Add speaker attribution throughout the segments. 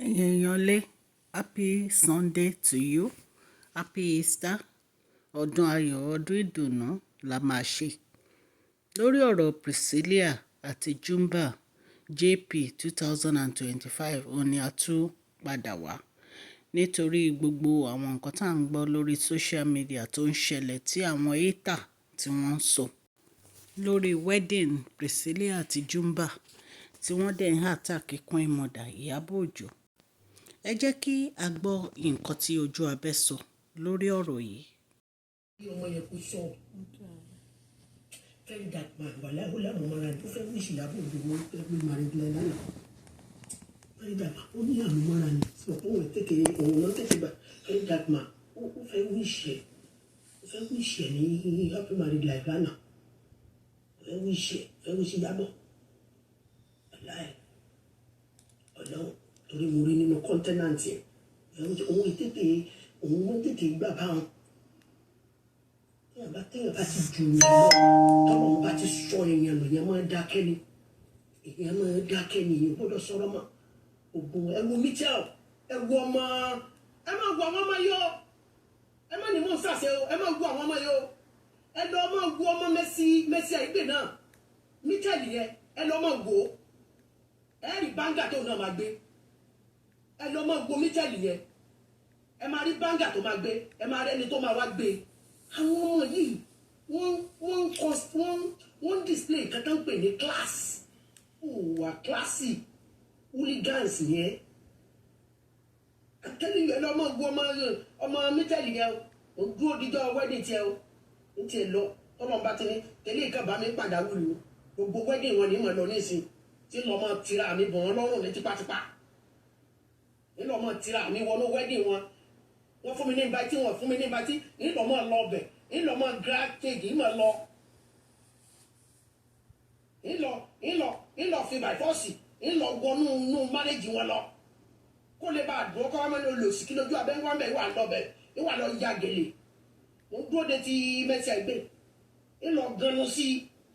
Speaker 1: Ẹ̀yin èèyàn lé, happy Sunday to you, happy Easter. Ọdún ayọ̀, ọdún ìdùnnú la máa ṣe. Lórí ọ̀rọ̀ Priscilla àti Jumba JP 2025, òun ni a tún padà wá. Nítorí gbogbo àwọn nǹkan tí à ń gbọ́ lórí social media tó ń ṣẹlẹ̀ tí àwọn hater tí wọ́n ń sọ lórí wedding Priscilla àti Jumba, tí wọ́n dẹ̀ ń attack Queen Mother Ìyábọ̀ Òjó. Ẹ jẹ́ kí a gbọ́ nǹkan tí ojú abẹ sọ lórí ọ̀rọ̀ yìí.
Speaker 2: Ọmọ yẹn kò sọ very dark man wà láhùn lámùmọ́ra tó fẹ́ wish Ìyábọ̀ Òjó wọn fẹ́ married lánàá. Very dark man, ó ní àmúmọ́ra ni, sọ pé òun tètè, òun náà tètè gbà. Very dark man, ó fẹ́ wish ẹ̀, ó fẹ́ wish ẹ̀ ní happy married life lánàá. Ó fẹ́ wish ẹ̀, ó fẹ́ wish Ìyábọ̀ aláì ọlọ́run, torí mo rí nínú countenance ẹ̀, òun tètè, òun tètè gbà báwọn. Téèyàn bá ti jù yàn lọ, tọ́lọ́run bá ti sọ èèyàn lò, èèyàn máa dákẹ́ ni, èèyàn máa dákẹ́ ni, èèyàn gbọ́dọ̀ sọ̀rọ̀ mọ́. Ògùn ẹ wo Michelle, ẹ wo ọmọ, ẹ máa wo àwọn ọmọ yìí o. Ẹ má ní mò ń sàṣẹ o. Ẹ máa wo àwọn ọmọ yìí o. Ẹ lọ máa wo ọmọ Mercy, Mercy Aigbe náà, Michelle yẹn, ẹ lọ máa wo, ẹ rí banger tó náà máa gbé. Ẹ lọ máa wo Michelle yẹn, ẹ máa rí banger tó máa gbé, ẹ máa rẹ́ni tó máa wá gbé. Àwọn ọmọ yìí, wọ́n display nǹkan tó ń pè ní class. Ó wà classy, hooligans yẹn. I'm telling you, ẹ lọ máa wo ọmọ Michelle yẹn o. Dúró díjọ́ wedding tiẹ̀ o, ń tiẹ̀ lọ. Tọ́lọ́ bá ti ní tẹ́lẹ̀ ìkàbá mi pàjáwìrì o, gbogbo wedding wọn ní mọ̀ lọ nísìn tí lọ́ mọ tira mi bọ̀ wọ́n lọ́rùn ní tipátipá, nílò mọ tira mi wọnú wedding wọn. Wọ́n fún mi ní invite, wọ́n fún mi ní invite, nílò mọ lọ bẹ̀, nílò mọ grab cake, nílò lọ, nílò nílò nílò fi by force nílò wọnú nú marriage wọn lọ, kó lè bá a dùn ọkọ wọn lò sí kí lójú abẹ́ wọn bẹ̀ wà lọ bẹ̀ wà lọ ya gèlè. Mo dúró de ti Mercy Aigbe, ńlọ ganu sí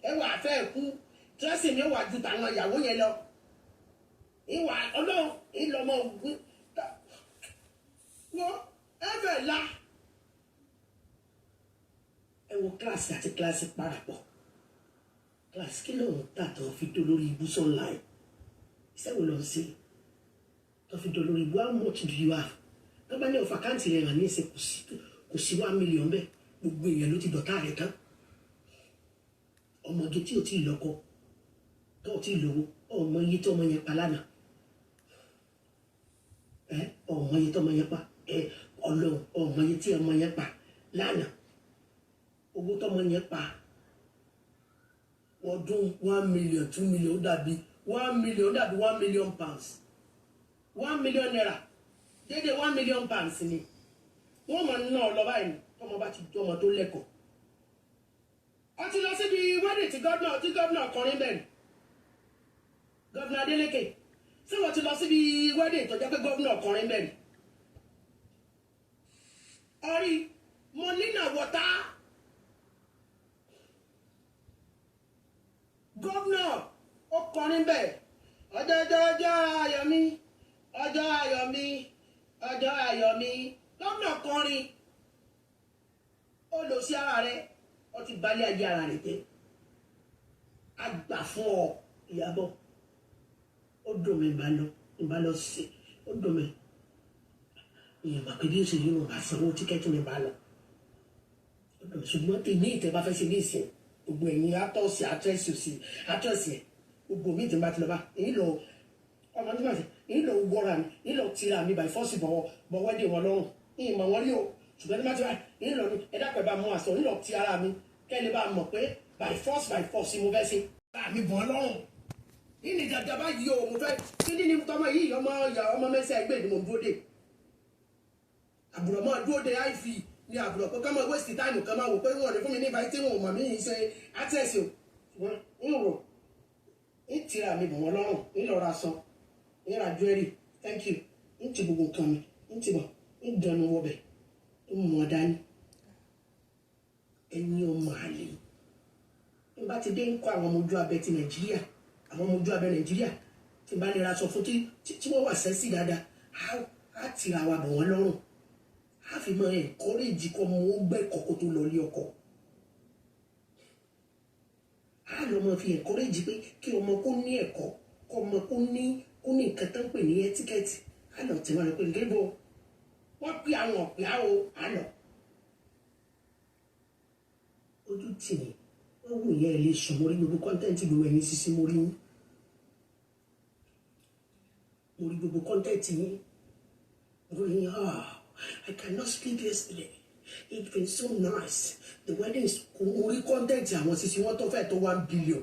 Speaker 2: ẹ wà fẹ́ kú tírẹ́sì mi wà ju tàwọn ìyàwó yẹn lọ. Ìwà ọlọ́run ńlọmọ ogun wọ́n ẹ fẹ́ la. Ẹ wo class àti class parapọ̀. Class kí ló ń tà tó fi tó lórí ibùsọ̀ online? Iṣẹ́ wo ló ń ṣe tó fi tó lórí ibú? How much do you have? Tó bá ní ọ̀fà account rẹ̀ hàn ní ìsìn, kò sí 1 million bẹ́ẹ̀. Gbogbo èèyàn ló ti dọ̀tá rẹ̀ tán. Ọmọge tí ò tí ì lọ́kọ, tó ò tí ì lówó, ọmọ iye tí ọmọ yẹn pa lánàá ẹ, ọmọ iye tí ọmọ yẹn pa ẹ, Ọlọ́run, ọmọ iye tí ọmọ yẹn pa lánàá, owó tọmọ yẹn pa ọdún 1 million, 2 million, ó dàbí 1 million, ó dàbí £1 million, ₦1 million, déédéé £1 million ni wọ́n máa ń ná ọ lọ báyìí. Tọmọ bá ti jọmọ tó lẹ́kọ̀ọ́, ọ ti lọ síbi wedding tí gómìnà kọrin bẹ́ẹ̀ ni, Gómìnà Adeleke. Ṣé wọ́n ti lọ síbi wedding tó jẹ́ pé gómìnà kọrin bẹ́ẹ̀ ni? Ọrí Molina wọta gómìnà, ó kọrin bẹ́ẹ̀. Ọjọ́ ọjọ́ ọjọ́ ayọ̀ mi, ọjọ́ ayọ̀ mi, ọjọ́ ayọ̀ mi. Gómìnà kọrin, ó lọ sí ara rẹ̀, ó ti balẹ̀ ayé ara rẹ̀ jẹ́. A gbà fún ọ, Ìyábọ̀. Ó dùn mí bá lọ, ìbá lọ sí, ó dùn mí. Ìyẹn mà pé bí ó ṣe yóò bá sanwó ticket mi bá lọ. Ó dùn mí, ṣùgbọ́n tèmi ìtẹ́ bá fẹ́ ṣe ní ìsìn, gbogbo ẹ̀yin atọ́sí àtẹ́sí òsì àtẹ́sí ẹ̀, gbogbo mi ìtẹ́ bá ti lọ bá èyí lọ, ọmọ tí màá ṣe èyí lọ wọra mi, èyí lọ tira mi by force bọ̀wọ̀ bọ̀wọ́ dé wọn lọ́rùn. Ìyẹn mọ̀ wọ́n rí o, ṣùgbọ́n ní bá ti wá èyí lọ ní ẹ̀dá pẹ̀ bá mú aṣọ, èyí lọ ti ara mi kẹ́ ẹ lè bá mọ̀ pé by force, by force mo fẹ́ ṣe bá mi bọ̀ lọ́rùn. Ìní dàda báyìí o, mo fẹ́ kí ní tọmọ yìí, ọmọ ìyá ọmọ Mercy Aigbe ni mo dúró dé. Àbùrọ̀ mọ́ dúró de iv ní àbùrọ̀ pé ká máa waste time, ká máa wò pé wọ́n lè fún mi ní ìbáyìí tí wọn ò mọ̀ mí ṣe access o. Ṣùgbọ́n ń rò ń tira mi bọ̀ wọ́n lọ́rùn, ń lọ ra aṣọ, ń ra jewelry, thank you, ń ti gbogbo nǹkan mi, ń ti bọ̀, ń dẹnu wọbẹ̀, ń mú ọ dání. Ẹ̀yin ọmọ àlè, ń bá ti dé ń kọ́ àwọn ọmọ ojú abẹ ti Nàìjíríà, àwọn ọmọ ojú abẹ Nàìjíríà tí n bá lè ra aṣọ fún tí wọ́n wà sẹ́sì dáadáa. Á tira wa bọ̀ wọ́n lọ́rùn, á fi máa encourage kọ́ ọmọ ó gbẹ́kọ̀ọ́ kó tó lọ ilé ọkọ. Á lọ máa fi encourage pé kí ọmọ kó ní ẹ̀kọ́, kó ọmọ kó ní nǹkan tán pè ní etiquette. Á lọ tí wọ́n rẹ pé níbo wọ́n pè àwọn ọ̀pẹ́ àwọ̀ á lọ. Ojú tì ní wọ́n wù yẹn lè sùn. Mo rí gbogbo content, gbogbo ẹ̀yin sísí, mo rí yín, mo rí gbogbo content yín, mo rí yín. "Ah, I cannot sleep yesterday. It's been so nice, the wedding is." Mo rí content àwọn sísí wọn tó fẹ́ tó 1 billion.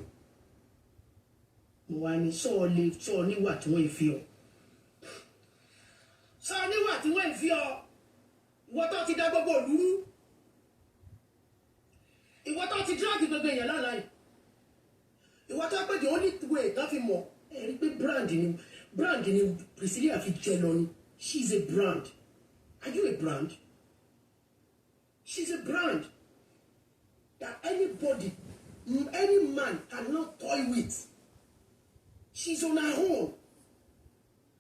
Speaker 2: Mo wá ní sọ́ọ̀ lè sọ́ọ̀ níwà tí wọ́n fi ọ, sọ́ọ̀ níwà tí wọ́n fi ọ. Ìwọ tó ti dá gbogbo òlúrú, ìwọ tó ti drag gbogbo èèyàn lọ́la yìí, ìwọ tó pé the only way tó fi mọ̀ ẹ rí pé brand ni Priscilla fi jẹ lọ ni. She is a brand. Are you a brand? She is a brand that anybody, any man cannot toy with. She is on her own.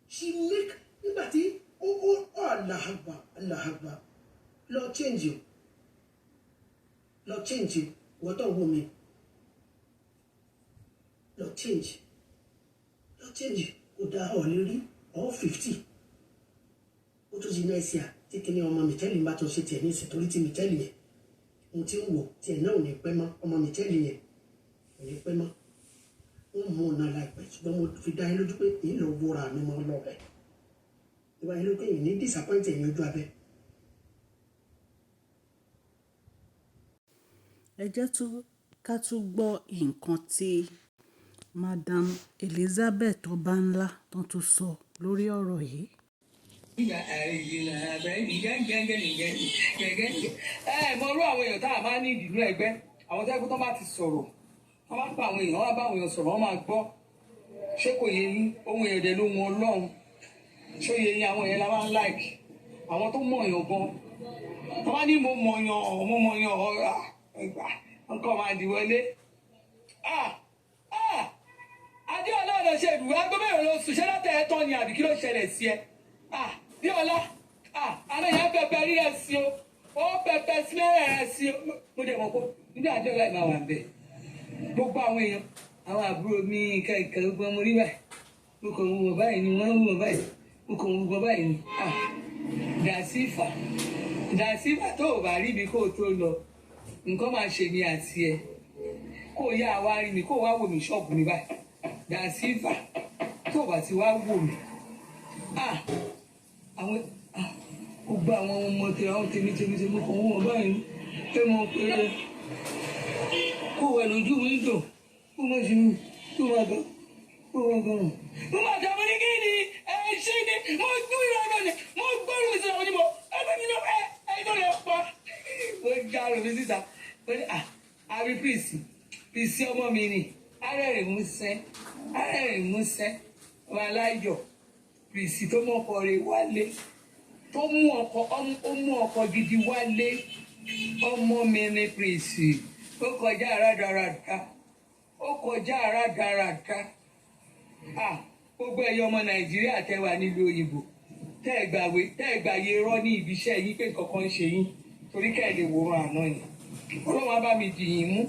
Speaker 2: She make nígbà tí ó Allahu Akbar, Allahu Akbar. Lọ change o, lọ change. Wọ́n tó ń wò mí, lọ change, lọ change. Kò dáa ọ̀ lè rí ọ̀ 50. Ó tún ti next year tí kíní ọmọ Michelle bá tún ṣe tiẹ̀ ní ìsìn, torí tí Michelle yẹn mo ti ń wò, tiẹ̀ náà ò ní pẹ́ mọ́. Ọmọ Michelle yẹn ò ní pẹ́ mọ́, wọ́n mú un náà láìpẹ́. Ṣùgbọ́n mo fi dá yín lójú pé èyí lọ wúra mi mọ́ lọ́bẹ̀ ìwà yín lójú pé èyí ní disappoint ẹ̀yìn ojú abẹ́.
Speaker 1: Ẹ jẹ́ ká tún gbọ́ nǹkan tí Madam Elizabeth Ọbanla tó tún sọ lórí ọ̀rọ̀ yìí.
Speaker 3: Ẹ mọ irú àwọn èèyàn tá a máa ní ìdùnnú ẹgbẹ́, àwọn tó yẹ kó tó bá ti sọ̀rọ̀, wọ́n máa ń pa àwọn èèyàn, wọ́n bá àwọn èèyàn sọ̀rọ̀, wọ́n máa gbọ́. Ṣé kò yé yín? Ohun èèyàn dẹ̀ ló wọn Ọlọ́run. Ṣó yé yín? Àwọn èèyàn la máa ń like, àwọn tó mọ̀ èèyàn gan. Tó bá ní mo mọ̀ yàn, mo mọ̀ yàn, ọ̀rá nǹkan máa dì wọlé. Adéọlá ọ̀nà ṣe ìlú aago mẹ́rin ló sùn. Ṣé látẹ̀ ẹ̀ tán ni àbí kí ló ṣẹlẹ̀ sí ẹ? Adéọlá anáyà pẹpẹ rírẹ̀ sí o, ó pẹpẹ sílẹ̀ rẹ̀ sí o. Mo dẹ̀ mọ̀ pé nígbà Adéọlá yìí máa wà bẹ́ẹ̀, gbogbo àwọn èèyàn, àwọn àbúrò mi, nǹkan ìkan, gbogbo ọmọ rí báyìí, mo kàn ń wọ̀ báyìí ni wọ́n ń wọ̀ báyìí, mo kàn ń wọ̀ báyìí ni. Dàsífà, dàsífà, tó o bá rí mi kó o tó lọ, nǹkan máa ṣe mi àti ẹ. Kó o yá wá rí mi, kó o wá wò mí ṣọ́ọ̀bù mi báyìí. Dàsífà, tó o bá ti wá wò mí, àwọn gbogbo àwọn ọmọ tẹ àwọn tèmi tèmi tèmi kàn ń wọ̀ báyìí pé mo pé kó wẹ̀ lójú wíńdò, kó má ṣe kó má gan, kó má gan. Mo máa dàbọ̀ ní kí ni ẹ ṣe ni mo gbú ìrọ̀rọ̀ ni mo gbọ́rù mi síta, mo ní mo ẹgbẹ́ mi náà ẹ ẹ tó lè pa. Mo já ọ̀rọ̀ mi síta, mo ní àbí pìsì pìsì ọmọ mi ni arẹ́rìn músẹ́, arẹ́rìn músẹ́, ọmọ aláyọ̀ pìsì tó mú ọkọ rẹ̀ wálé, tó mú ọkọ, ó mú ọkọ gidi wálé. Ọmọ mi ni pìsì, ó kọjá rádaràda, ó kọjá rádaràda. Gbogbo ẹ̀yọ́ ọmọ Nàìjíríà tẹ́ wà nílùú òyìnbó, tẹ́ ẹ gbàwé, tẹ́ ẹ gbàyè rọ́ ní ibi iṣẹ́ yín pé nǹkan kan ń ṣe yín, torí kẹ́ ẹ lè wòran àná yẹn. Ọlọ́run á bá mi dì yín mú,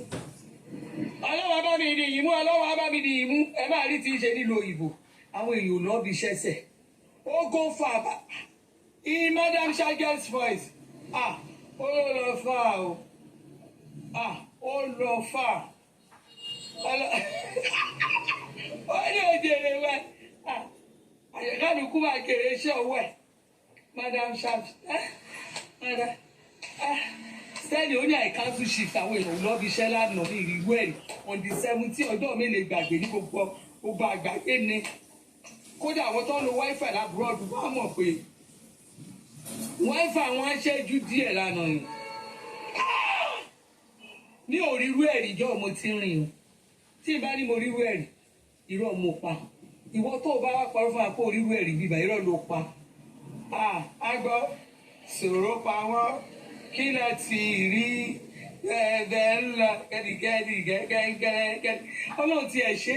Speaker 3: Ọlọ́run á bá mi dì yín mú, Ọlọ́run á bá mi dì yín mú. Ẹ máa rí tí ń ṣe nílùú òyìnbó, àwọn èèyàn ò lọ́ọ́ bí iṣẹ́ sẹ̀. Ó go far in Madam Shagel's voice. Ó lọ fà o, ó lọ fà. Ó ní òjèrè wẹ àyẹ̀kálukú máa kéré iṣẹ́ ọwọ́ ẹ̀. Madam Shag, madam sẹ́ni, ó ní I cancel shift. Àwọn èèyàn lọ́ọ́ bí iṣẹ́ lánàá ní ìrìwú ẹ̀rí on the 17. Ọjọ́ mi lè gbàgbé ní gbogbo gbogbo àgbáyé ni. Kódà àwọn tó ń lo wifi l'abroad, wọ́n á mọ̀ pé wifi wọn á ṣẹ́jú díẹ̀ lánàá ni. Ní òrírú ẹ̀rí jọ́ mo ti rìn o. Tí n bá ní mo rírú ẹ̀rí, irọ́ mo pa. Ìwọ tó o bá wá parọ́ fún wa pé òrírú ẹ̀rí bíbá, irọ́ ló pa. A gbọ́ sọ̀rọ̀ pa wọ́n. Kí lẹ ti rí ẹ̀ẹ́dẹ̀ ńlá kẹ́dìkẹ́dì gẹ́gẹ́gẹ́gẹ́? Ọlọ́run ti ẹ̀ ṣe.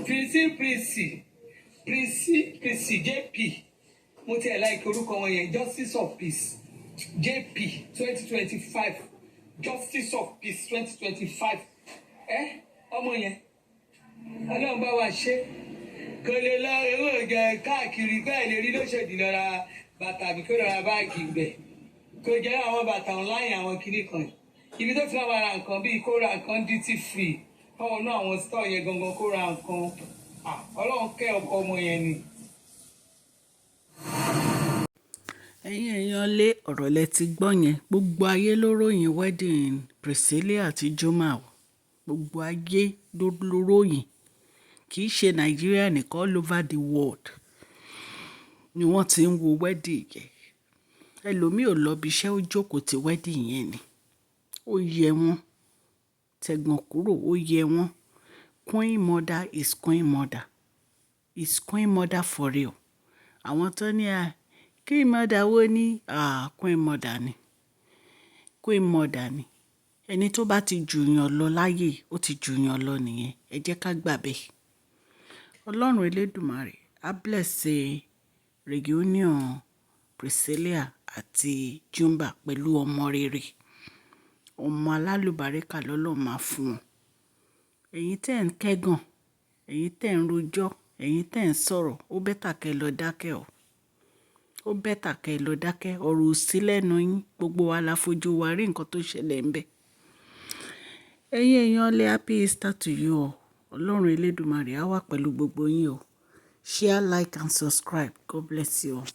Speaker 3: Prissy, Prissy, Prissy, Prissy JP. Mo tiẹ̀ like orúkọ wọn yẹn, Justice of Peace JP 2025, Justice of Peace 2025. Ẹ ọmọ yẹn, Ọlọ́run bá wa ṣe, kò lè lọ ewé òjò káàkiri bẹ́ẹ̀ lè rí lóṣèdì lọ ra bàtà àbí kó lọ ra báàgì bẹ̀, kò jẹ́ àwọn bàtà online, àwọn kinní kan yìí. Ibi tó ti máa ra nǹkan bíi kó ra nǹkan duty free, kọ́wọ́n náà àwọn store yẹn gangan kó ra nǹkan. Ah, Ọlọ́run kẹ́ ọkọ ọmọ yẹn ni.
Speaker 1: Ẹ̀yin èèyàn lé, ọ̀rọ̀ lẹ ti gbọ́ yẹn. Gbogbo ayé ló ròyìn wedding Priscilla àti Juma o. Gbogbo ayé ló ròyìn. Kì í ṣe Nàìjíríà nìkan, all over the world ni wọ́n ti ń wo wedding yẹn. Ẹlòmíì ò lọ ibi iṣẹ́, ó jókòó ti wedding yẹn ni. Ó yẹ wọ́n tẹ̀gbọ́n kúrò, ó yẹ wọ́n. Queen mother is queen mother. Is queen mother for real. Àwọn tó ní à, queen mother wo ni? Ah, queen mother ni. Queen mother ni. Ẹni tó bá ti jù yàn lọ láyé, ó ti jù yàn lọ nìyẹn. Ẹ jẹ́ ká gbà bẹ́ẹ̀. Ọlọ́run Elédùmarè á bless reunion Priscilla àti Jumba pẹ̀lú ọmọ rere. Ọmọ alálùbáríkà lọ́lọ́run máa fún wọn. Ẹ̀yin tí ẹ̀ ń kẹ́gàn, ẹ̀yin tí ẹ̀ ń rojọ́, ẹ̀yin tí ẹ̀ ń sọ̀rọ̀, ó better kẹ́ lọ dákẹ́ o. Ó better kẹ́ lọ dákẹ́. Ọ̀rọ̀ ò sí lẹ́nu yín. Gbogbo wa la fojú wa rí nǹkan tó ṣẹlẹ̀ ń bẹ. Ẹ̀yin èèyàn lé, happy Easter to you all. Ọlọ́run Elédùmarè á wà pẹ̀lú gbogbo yín o. Share, like and subscribe. God bless you all.